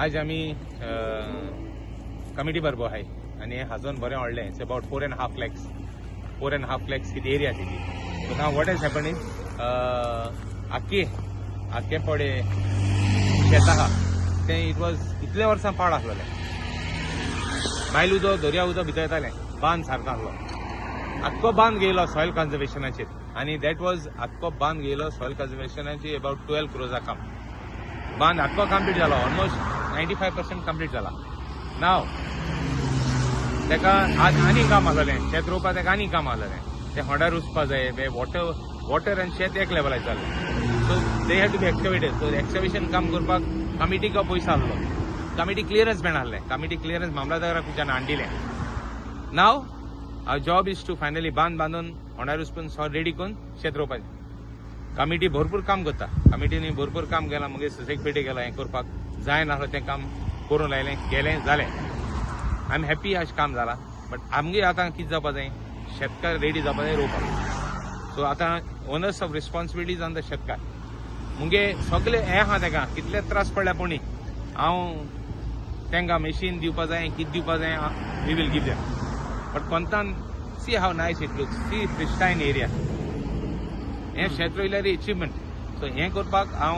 आज आमी कमिटी बरोबर आहाय आनी हें हाजोन बरें व्हडलें. It's about 4.5 lakhs, 4.5 lakhs कितें एरिया तेजी. So now what has happen is आक्के आक्के पडे शेत आहा तें it was इतले वर्सां पाड आसलेलें. भायल उदक, दर्या उदक भितर येतालें. बांद सारको आसलो. आख्खो बांद घेयलो सॉयल कन्जर्वेशनाचेर आनी that was आख्खो बांद घेयलो सॉयल कन्जर्वेशनाची, अबाउट 12 क्रोजा काम. बांद आख्खो कंप्लीट जाला, ऑलमोस्ट 95% कंप्लीट जाला. नाव तेका आज आनी काम आसलेलें. शेत रोवपा तेका आनी काम आसलेलें. तें होंडार वचपा जाय. वॉटर वॉटर आनी शेत एक लेवलार जालें, so they have to be excavated. So excavation काम करपाक कमिटीक पयसो आहलो, कमिटी क्लियरन्स मेळनासलें. कमिटी क्लियरन्स मामलादारा हाडिलें. Now our job is to finally बांद बांदून होंडार वचून सॉयल रेडी करून शेत रोवपाचें. कमिटी भरपूर काम करता. कमिटीनी भरपूर काम केलां. मागीर सुसेग पेटे गेला. हें करपाक जायनासलो, तें काम करूंक लायलें, गेलें, जालें. I am happy आज काम जाला. बट आमगे आतां कितें जावपा जाय? शेतकार रेडी जावपा जाय रोवपाक. सो आतां onus of responsibilities on the शेतकार. मुगे सगळे हें आहा, तेका कितले त्रास पडल्या पुणी हांव तांकां मशीन दिवपा जाय, कितें दिवपा जाय, we will give them. But कोंतान, see how nice it looks. See, pristine area. हें शेत रोयल्यार एचिवमेंट. सो हें करपाक हांव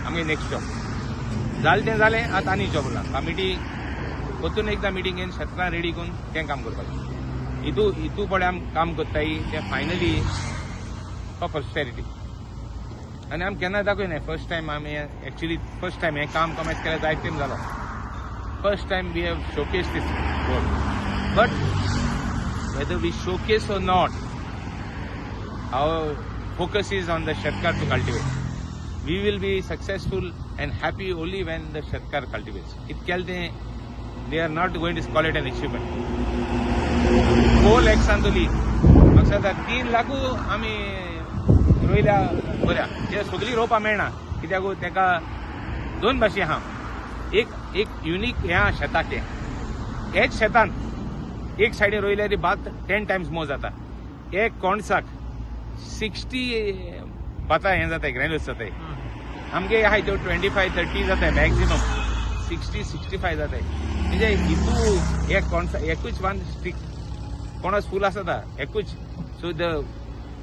आमगे नेक्स्ट जॉब जालें तें जालें. आतां आनी जॉब उरला. कमिटी परतून एकदां मिटींग घेवन शेतकारां रेडी करून तें काम करपाचें. हितू हितू पळय आमी काम करताय तें फायनली फॉर पोस्टेरिटी आनी आमी केन्ना दाखयना. फर्स्ट टायम आमी एक्चुली फर्स्ट टायम हें काम कमेन्स केल्यार जायत टायम जालो. First time we have showcase this work, but whether we showcase or not, our focus is on the शेतकार to cultivate. We will be successful and happy only when the शेतकार cultivates. इतक्याल ते they are not going to call it an achievement. 4 lakhs तुली म्हाका 3 लाखू आमी रोयल्या बऱ्या. जे सगळी रोवपा मेळना कित्याक तेका दोन भाशे आहा. एक एक युनीक हें आहा शेताक. हें हेच शेतान एक सायडीन रोयल्यार भात 10 टायम्स मोर जाता. एक कोणसाक 60 भातां हें जाताय, ग्रॅन्युल्स जाताय. आमगे आहाय त्यो 25 30 जाताय, मॅक्झिमम 60 65 जाताय. म्हणजे हितू एक कोणसा एकूच वन स्टीक कोणस फूल आसता एकूच. सो the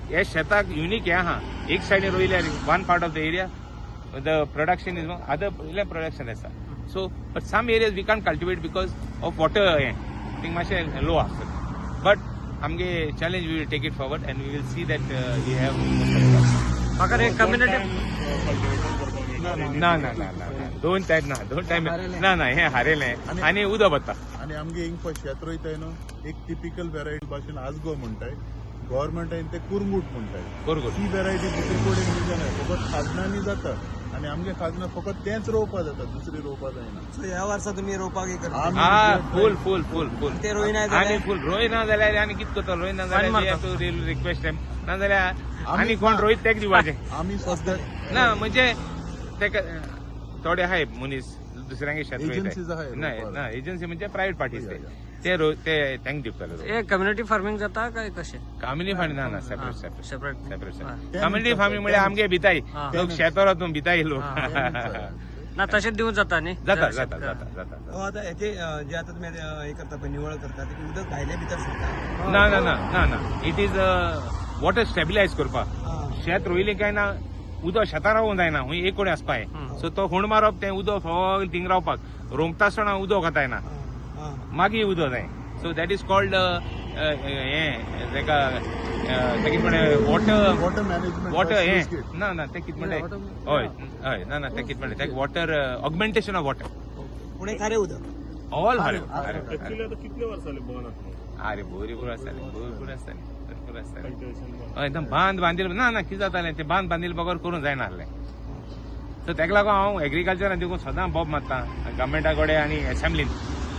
हे शेताक युनीक हें आहा. एक सायडीन रोयल्यार one part of the area the production is other इल्लें प्रोडक्शन आसा. So but some areas we can't cultivate because of water. हें थिंग मातशें लो आसता. बट आमगे challenge, we will take it forward and we will see that we have. म्हाका एक community ना ना ना ना, दोन टायम ना, दोन टायम ना ना. हें हारेलें आनी उदक वता. आनी आमगे हिंग पळय शेत रोयताय न्हू, एक टिपिकल वेरायटी भाशेन आजगो म्हणटाय, गव्हर्मेंटान ते कुरंगूट म्हणटाय. कुरगूट. ती वेरायटी दुसरे कडेन मेळना, फकत खाजनांनी जाता आनी आमगे खाजनां फकत तेंच रोवपा जाता, दुसरी रोवपा जायना. सो ह्या वर्सा तुमी रोवपाक हे करता? आमी हा, फूल फूल फूल फूल. ते रोयना आनी जाल्यार? फूल रोयना जाल्यार आनी कितें करतलो? रोयना जाल्यार टू रिक्वेस्ट एम, ना जाल्यार आनी कोण रोयत तेक दिवपाचें. आमी सद्या ना, म्हणजे तेका थोडे आहाय मनीस दुसऱ्यांगे शेत Agencies आहाय रोयताय. ना. रोवपाक. ना, एजन्सी म्हणजे प्रायव्हेट पार्टीज. ते ते रो ते तांकां दिवतले. हे कम्युनिटी फार्मिंग जाता काय कशें? कम्युनिटी फार्मिंग ना ना, separate separate. Separate. Separate separate. Community community farming म्हणजे आमगे भिताय लोक शेतार वचून भिताय लोक. ना, तशें दिवं जाता न्ही? जाता जाता जाता जाता. हो, आता हेचे जे आता तुमी हे करता पळय, निवळ करता, ते उदक भायले भितर सरता? ना ना ना ना ना, it is water stabilise करपाक. शेत रोयलें काय ना उदक शेतां रावूंक जायना, हुंय एक कडेन आसपा. सो तो होण मारप, तें उदक सगळें थिंग रावपाक. रोमता आसतना उदक वतायना, मागीर उदक जाय. सो that is called हें तेका तें कितें म्हणटा, वॉटर वॉटर मॅनेजमेंट. वॉटर हें ना ना, तें कितें म्हणटा, हय हय, ना ना, तें कितें म्हणटा तें, वॉटर ऑगमेंटेशन ऑफ वॉटर. पूण हें खारें उदक? ऑल हरे हरे. ऍक्च्युली आता कितले वर्स जाले बंद आसा? अरे, भरपूर आसतालें, भरपूर आसतालें, भरपूर आसतालें. कल्टिवेशन बंद. हय, एकदम बांद बांदिल ना ना, कितें जातालें, तें बांद बांदिल बगर करूंक जायना आहलें. सो तेका लागून हांव एग्रीकल्चरान देखून सदां बोब मारता गव्हर्मेंटा कडेन आनी एसेंब्लीन.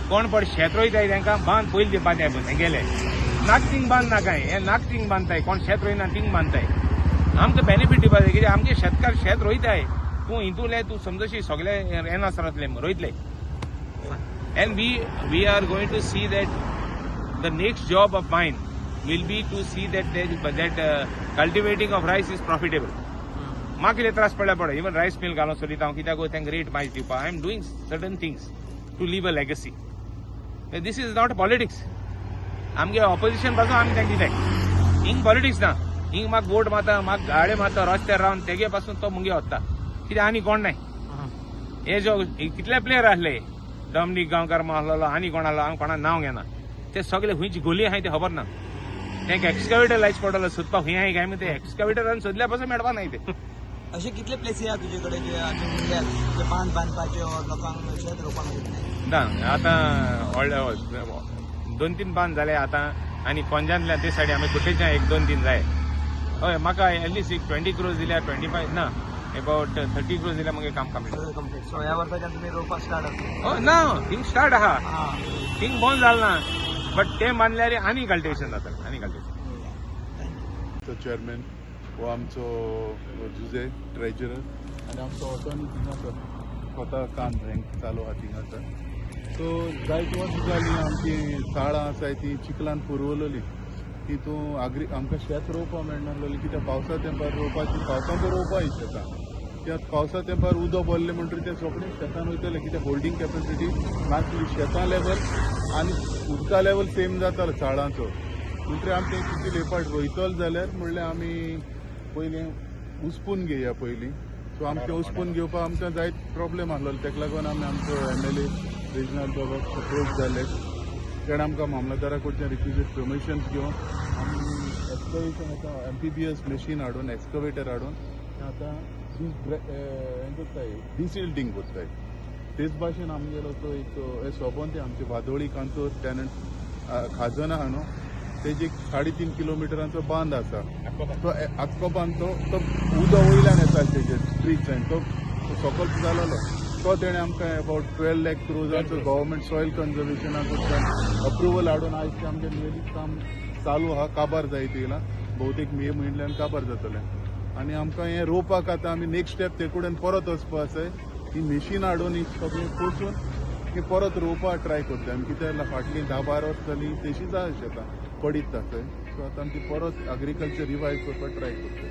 कोण पड शेत रोयताय तांकां बांद पयलीं दिवपा जाय. गेले नाक थिंग बांद ना काय, हे नाक थिंग बांदताय. कोण शेत रोयना थिंग बांदताय. आमकां बेनिफीट दिवपा जाय कित्याक आमचे शेतकार शेत रोयताय. तूं हितूंतले तूं समजशी सगळे येनासतले रोयतले. And we are going to see that the next job of mine will be to see that cultivating of rice is profitable. म्हाका कितें त्रास पडल्यार पडो, इवन रायस मिल घालून सोदीत हांव, कित्याक तांकां रेट मायज दिवपाक. I am doing certain things to leave a legacy. This is not politics. आमगे ऑपोजिशन पासून आमी तांकां दिताय. हिंग पॉलिटिक्स ना. हिंग म्हाका वोट मारता, म्हाका गाडे मारता, रस्त्यार रावन तेगे पासून तो मुगे वता, कित्याक आनी कोण नाय. हे जो कितले प्लेयर आसले, डॉमनीक गांवकार आसलेलो, आनी कोण आसलो, हांव कोणा नांव घेना, ते सगळे खंयची गोली आहाय ते खबर ना. तांकां एक्सकवेटर लायच पडटलो सोदपाक खंय आहाय काय ते एक्सकवेटरान सोदल्या पासून मेळपा नाय ते. अशे कितले प्लेसी आहा तुजे कडेन जे अजून उरल्यात जे बांद बांदपाचे or लोकांक शेत रोवपाक मेळटलें? ना, आतां व्हडले 2-3 बांद जाले आतां, आनी कोंजांतल्यान ते सायडी आमी कुटेच्यान 1-2-3 जाय. हय, म्हाका एटलिस्ट एक 20 क्रोर्स दिल्यार, 25 ना, एबावट 30 क्रोर्स दिल्यार मागीर काम कंप्लीट. सगळें कंप्लीट. सो ह्या वर्साच्यान तुमी रोवपाक स्टार्ट जातलें? हय, ना, थिंग स्टार्ट आहा, थिंग बंद जालें ना, बट ते बांदल्यार आनी कल्टिवेशन जातलें, आनी कल्टिवेशन. तो चेअरमॅन हो आमचो जुजे ट्रेजरर आनी आमचो अटॉर्नी थिंगा आसा, स्वता काम बँक चालू आहा थिंगा आसा. सो जायती वर्सां जालीं आमची साळां आसाय ती चिखलान पुरवलेली, तितून आग्री आमकां शेत रोवपाक मेळनासलेलें, कित्याक पावसा तेंपार रोवपाची, पावसान तर रोवपा ही शेतां, कित्याक पावसा तेंपार उदक भरलें म्हणटकीर तें सगळें शेतान वयतलें, कित्याक होल्डींग कॅपेसिटी नासली. शेतां लेवल आनी उदका लेवल सेम जातालो साळांचो. म्हणटकीर आमी तें कितें लेपाट रोयतले जाल्यार म्हणल्यार आमी पयलीं उसपून घेया पयलीं. सो आमचें उसपून घेवपाक आमकां जायत प्रोब्लेम आसलेलो, ताका लागून आमी आमचो MLA Reginald बाबाक अप्रोच जाले, तेणें आमकां मामलतदारा कडच्यान रिक्विजीट परमिशन्स घेवन आमी एक्सकवेशन आतां MPBS machine हाडून, एक्सकवेटर हाडून आतां हें करताय, डिसिल्टींग करताय. तेच भाशेन आमगेलो तो एक हे सोबोन ते आमचे वादोळी कांतोर टॅनंट खाजन आहा न्हू, तेजी एक 3.5 किलोमिटरांचो बांद आसा, तो आख्खो बांद तो उदक वयल्यान येता तेजेर ब्रिज, तो सकयल जालेलो, तो तेणें आमकां अबावट 12 लाख क्रोजांचो गव्हर्मेंट सॉयल कन्जर्वेशना कडच्यान अप्रुवल हाडून आयज तें आमचें नियरली काम चालू आहा, काबार जायत येयलां, भोवतेक मे म्हयन्यान काबार जातलें. आनी आमकां हें रोवपाक आतां आमी नेक्स्ट स्टेप ते कडेन परत वचपा आसाय, ही मशीन हाडून ही सगळें कोसून की परत रोवपाक ट्राय करता आमी, कित्याक फाटलीं 10-12 वर्सां जालीं तशीच आहा शेतां पडीत आसाय. सो आतां आमी ती परत एग्रीकल्चर रिवायव करपाक ट्राय करता.